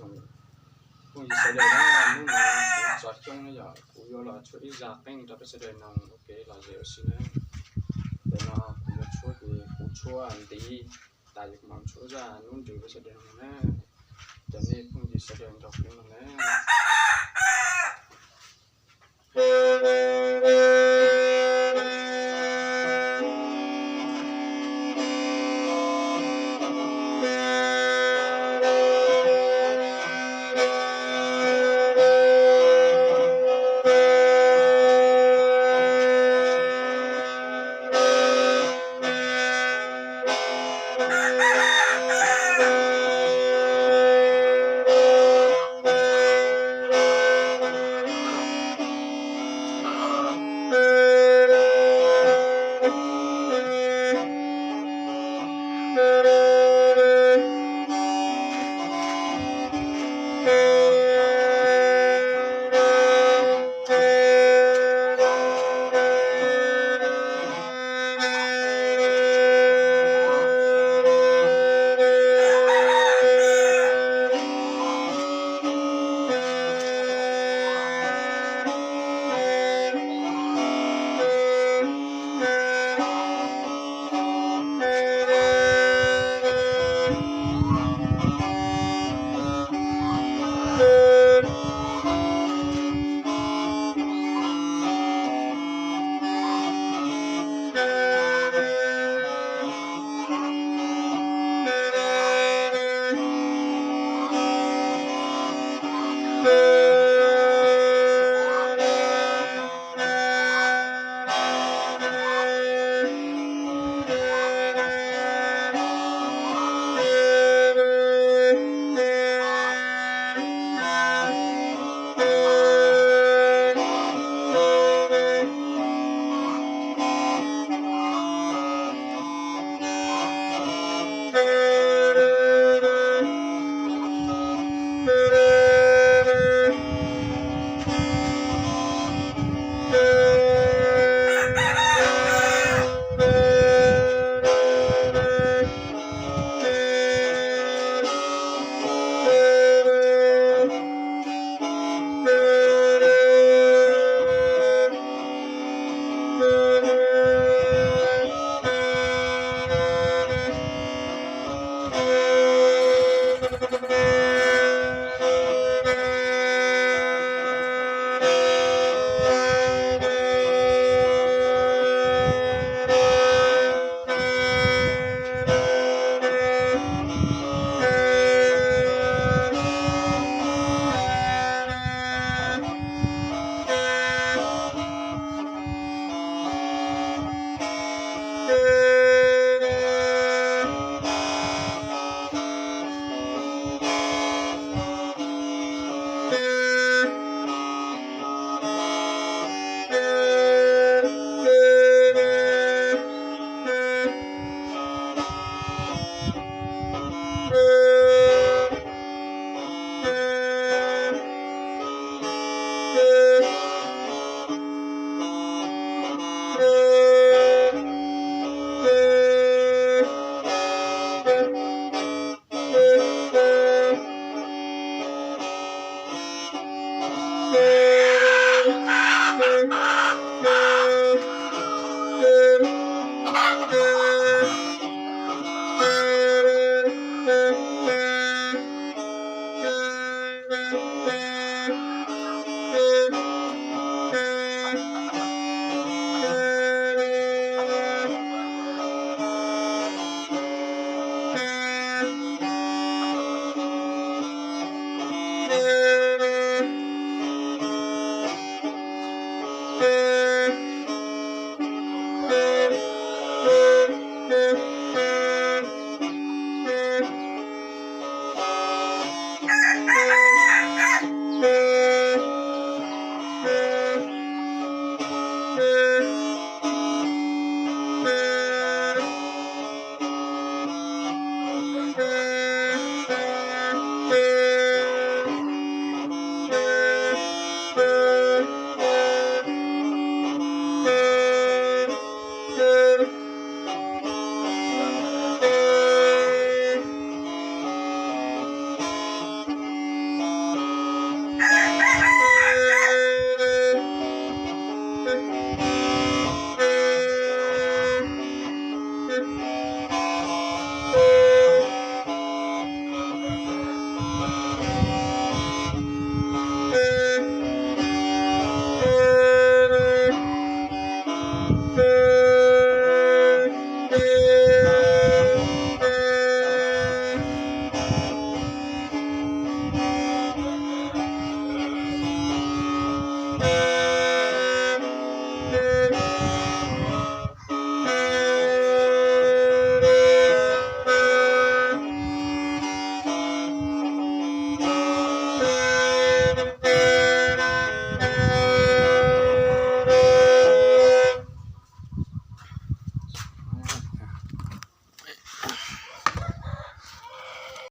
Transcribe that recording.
Phooj ywg sawv daws na, hnub no kuv txog xyoo na yog kuv yuav los tshuab ib zaj qeej rau peb sawv daws mloog ua kev lom zem ua si na. Ces no kuv yuav tshuab ces kuv tshuab ntiv tas ces kuv mam tshuab zaj hnub nrud peb sawv daws mloog na. Ces nej phooj ywg sawv daws nrog kuv mloog na.